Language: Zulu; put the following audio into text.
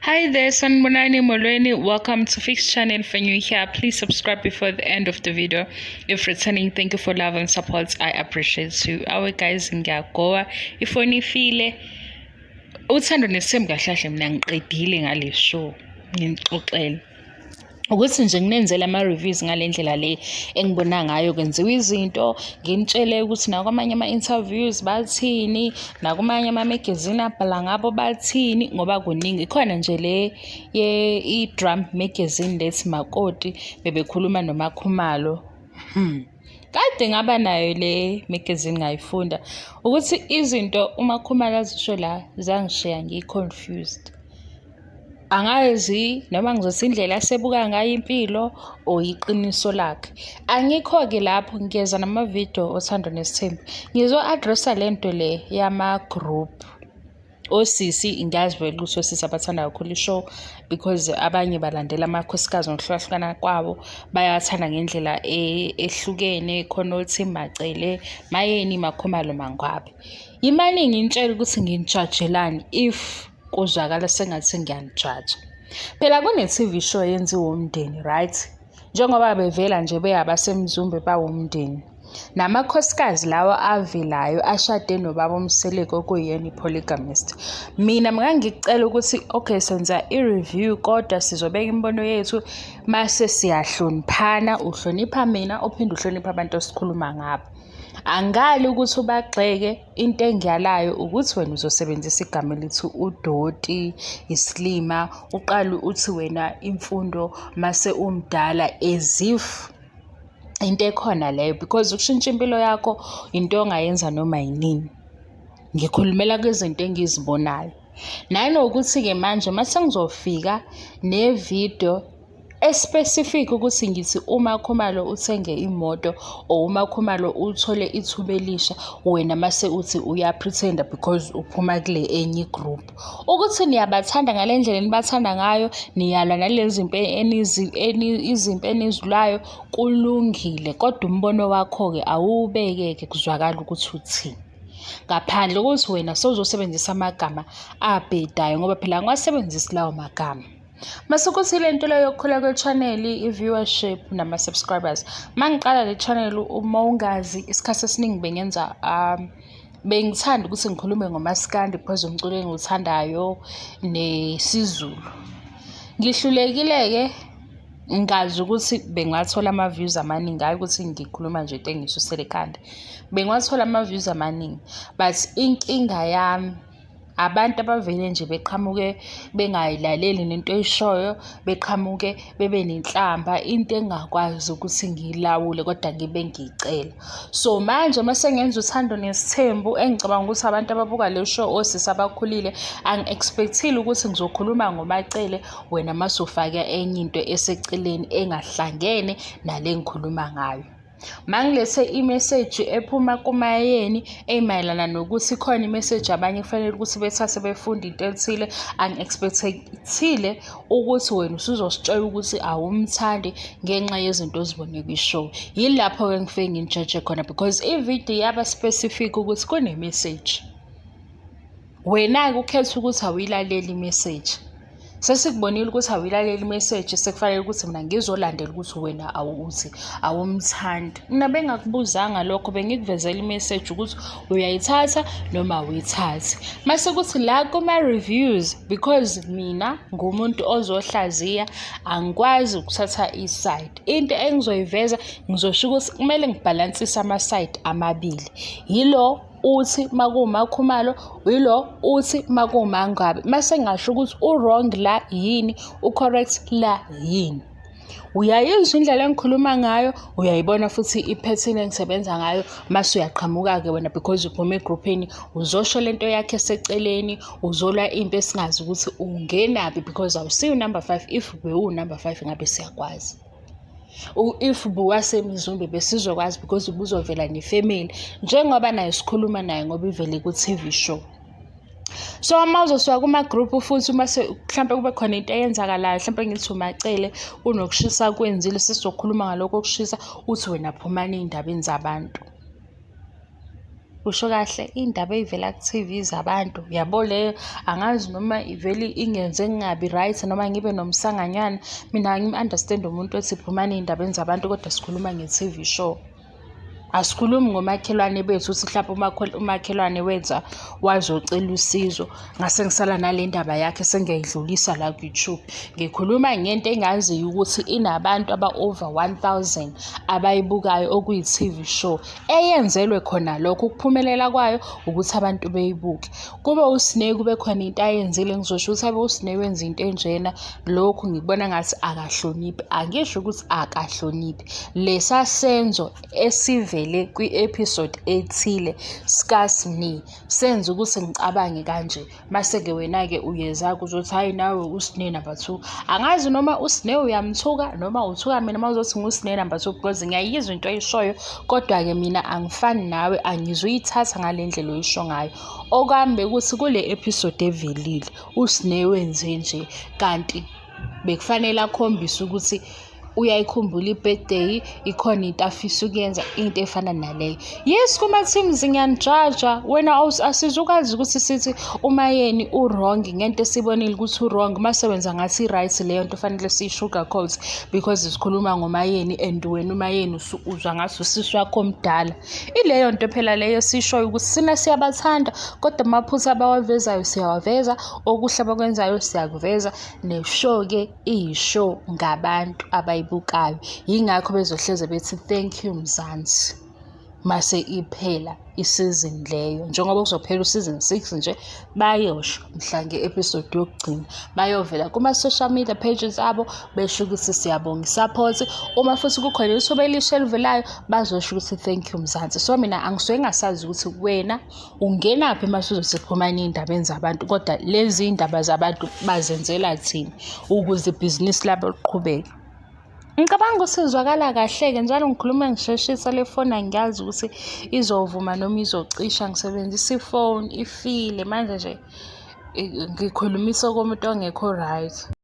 Hi there, Sanibonani Molweni. Welcome to Fix Channel. If you're new here, please subscribe before the end of the video. If returning, thank you for love and support. I appreciate you. Our guys, ngiyagowa. Ifoni ifile. Uthando Nesithembu kahle kahle mina ngiqedile ngale show. Nginixoxele ukuthi nje nginenzele ama-reviews ngale ndlela le engibona ngayo kwenziwa izinto, nginitshele ukuthi nakwamanye ama-interviews bathini, nakumanye ama-magazine abhala ngabo bathini, ngoba kuningi. Khona nje le ye-i-Drum magazine lethi Makoti, bebekhuluma noMakhumalo. Kade ngaba nayo le magazine ngayifunda ukuthi izinto uMakhumalo azisho la zangishiya ngi-confused. Angazi noma ngizothi indlela asebuka ngayo impilo or iqiniso lakhe. Angikho-ke lapho, ngiyeza namavidiyo oThando Nesithembu. Ngizo-address-a le nto le yama-group. Osisi, ngiyazi vele ukuthi osisi abathanda kakhulu i-show because abanye balandela amakhosikazi ngokuhlukahlukana kwabo, bayawathanda ngendlela ehlukene. Khona othi Macele, Mayeni, Makhumalo, Mangwabe. Yimane nginitshele ukuthi nginijajelani if kuzwakala sengathi ngiyanijaja. Phela kune-TV show eyenziwa umndeni, right? Njengoba bevela nje beyabasemzumbe bawumndeni. Namakhosikazi lawa avelayo ashade nobaba uMseleku okuyena i-polygamist. Mina ngangikucela ukuthi okay, senza i-review kodwa sizobeka imibono yethu mase siyahloniphana, uhlonipha mina uphinde uhloniphe abantu esikhuluma ngabo. Angali ukuthi ubagxeke, into engiyalayo ukuthi wena uzosebenzisa igama elithi udoti, isilima, uqale uthi wena imfundo mase umdala as if into ekhona leyo, because ukushintsha impilo yakho into ongayenza noma yinini. Ngikhulumela kwizinto engizibonayo. Nanokuthi-ke manje mase ngizofika ne-video e-specific ukuthi ngithi uMakhumalo uthenge imoto or uMakhumalo uthole ithuba elisha, wena mase uthi uya-pretend-a because uphuma kule enye i-group. Ukuthi niyabathanda ngale ndlela enibathanda ngayo, niyalwa nalezi zimpi izimpi enizilwayo, kulungile, kodwa umbono wakho-ke awuwubeke-ke kuzwakale ukuthi uthini. Ngaphandle kokuthi wena sewuzosebenzisa amagama abhedayo, ngoba phela angiwasebenzisi lawo magama. Mase kuthi le nto leyo yokukhula kwe-channel, i-viewership nama-subscribers. Uma ngiqala le channel, uma ungazi, isikhathi esiningi bengenza bengithanda ukuthi ngikhulume ngomaskandi because umculo engiwuthandayo nesiZulu. Ngihlulekile-ke, ngazi ukuthi bengiwathola ama-views amaningi, hhayi ukuthi ngikhuluma nje into engiyisusela ekhanda. Bengiwathola ama-views amaningi, but inkinga yami abantu abavele nje beqhamuke bengayilaleli nento oyishoyo, beqhamuke bebe nenhlamba, into engingakwazi ukuthi ngiyilawule kodwa ngibe ngiyicela. So manje mase ngenza Uthando Nesithembu, engicabanga ukuthi abantu ababuka le show osisi abakhulile, angi-expect-ile ukuthi ngizokhuluma ngoMacele, wena mase ufake enye into eseceleni engahlangene nale engikhuluma ngayo. Mangilethe imeseji ephuma kuMayeni emayelana nokuthi khona imeseji abanye kufanele ukuthi bethathe befunde into ethile, angi-expect-ile ukuthi wena usuzositshela ukuthi awumthandi ngenxa yezinto ozibone kwi-show. Yilapho-ke engifike nginijaje khona because ividiyo yaba specific ukuthi kunemeseji. Wena-ke ukhetha ukuthi awuyilaleli imeseji. Sesikubonile ukuthi awuyilaleli imeseji, sekufanele ukuthi mina ngizolandela ukuthi wena awuthi awumthandi. Mina bengakubuzanga lokho, bengikuvezela imeseji ukuthi uyayithatha noma awuyithathi. Mase kuthi la kuma-reviews, because mina ngumuntu ozohlaziya, angikwazi ukuthatha i-side. Into engizoyiveza, ngizosho ukuthi kumele ngibhalansise ama-side amabili. Yilo uthi makuwuMakhumalo, yilo uthi makuwuMangwabe. Mase ngingasho ukuthi u-wrong la yini, u-correct la yini. Uyayizwa indlela engikhuluma ngayo, uyayibona futhi i-pattern engisebenza ngayo, mase uyaqhamuka-ke wena because uphuma egruphini, uzosho lento yakho eseceleni, uzolwa impi esingazi ukuthi ungenaphi because awusiyo u-number five. If bewuwu-number five ngabe siyakwazi. If ubuwasemzumbe besizokwazi because ubuzovela ne-family njengoba naye sikhuluma naye ngoba ivele ku-TV show. So uma uzosuka kuma-group futhi uma mhlampe kube khona into eyenzakalayo, mhlampe ngithi uMacele kunokushisa akwenzile, sesizokhuluma ngalokho kushisa, uthi wena phumani ey'ndabeni zabantu. Usho kahle, iy'ndaba ey'vela ku-TV zabantu, yabo leyo angazi noma ivele ingenze ngingabi right noma ngibe nomsanganyana. Mina angim-understand-i umuntu othi phumani ey'ndabeni zabantu kodwa sikhuluma nge-TV show. Asikhulumi ngomakhelwane bethu ukuthi hlampe umakhelwane wenza wazocela usizo, ngase ngisala nale ndaba yakhe sengiyayidlulisa la ku-YouTube. Ngikhuluma ngento engaziyo ukuthi inabantu aba-over 1000 abayibukayo, okuyi-TV show eyenzelwe khona lokho. Ukuphumelela kwayo ukuthi abantu beyibuke. Kube uSne kube khona into ayenzile, ngizosho ukuthi hhayi bo, uSne wenza into enjena, lokhu ngikubona ngathi akahloniphi. Angisho ukuthi akahloniphi, lesa senzo esivele kwi-episode ethile sikaSne senza ukuthi ngicabange kanje. Mase-ke wena-ke uyeza-ke uzothi hhayi, nawe uSne number two. Angazi noma uSne uyamthuka noma uthuka mina uma uzothi nguSne number two, because ngiyayizwa into oyishoyo, kodwa-ke mina angifani nawe, angizuyithatha ngale ndlela oyisho ngayo. Okwami bekuthi kule episode evelile uSne wenze nje, kanti bekufanele akhombise ukuthi uyayikhumbula i-birthday, ikhona into afisa ukuyenza, into efana naleyo. Yes, kuma-teams ngiyanijaja. Wena asizukwazi ukuthi sithi uMayeni u-wrong ngento esibonile ukuthi u-wrong, mase wenza ngathi i-right leyo nto fanele siyi-sugarcoat because sikhuluma ngoMayeni and wena uMayeni uzwa ngathi usisi wakho omdala. Ileyo nto phela leyo esiyishoyo ukuthi sina siyabathanda, kodwa amaphutha abawavezayo siyawaveza, okuhle abakwenzayo siyakuveza. Ne-show-ke iyi-show ngabantu abayibukayo, yingakho bezohleze bethi thank you Mzansi mase iphela isizini leyo. Njengoba kuzophela u-season 6 nje, bayosho mhla nge-episode yokugcina, bayovela kuma-social media pages abo besho ukuthi siyabonga i-support. Uma futhi kukhona ithuba elisha elivelayo, bazosho ukuthi thank you Mzansi. So mina angisuke ngingasazi ukuthi wena ungenaphi mase uzothi phumani ey'ndabeni zabantu, kodwa lezi iy'ndaba zabantu bazenzela thina ukuze ibhizinisi labo liqhubeke. Ngicabanga ukuthi izwakala kahle-ke, njalo ngikhuluma ngisheshisa le foni, angiyazi ukuthi izovuma noma izocisha. Ngisebenzisa ifoni ifile manje nje, ngikhulumisa komuntu ongekho right.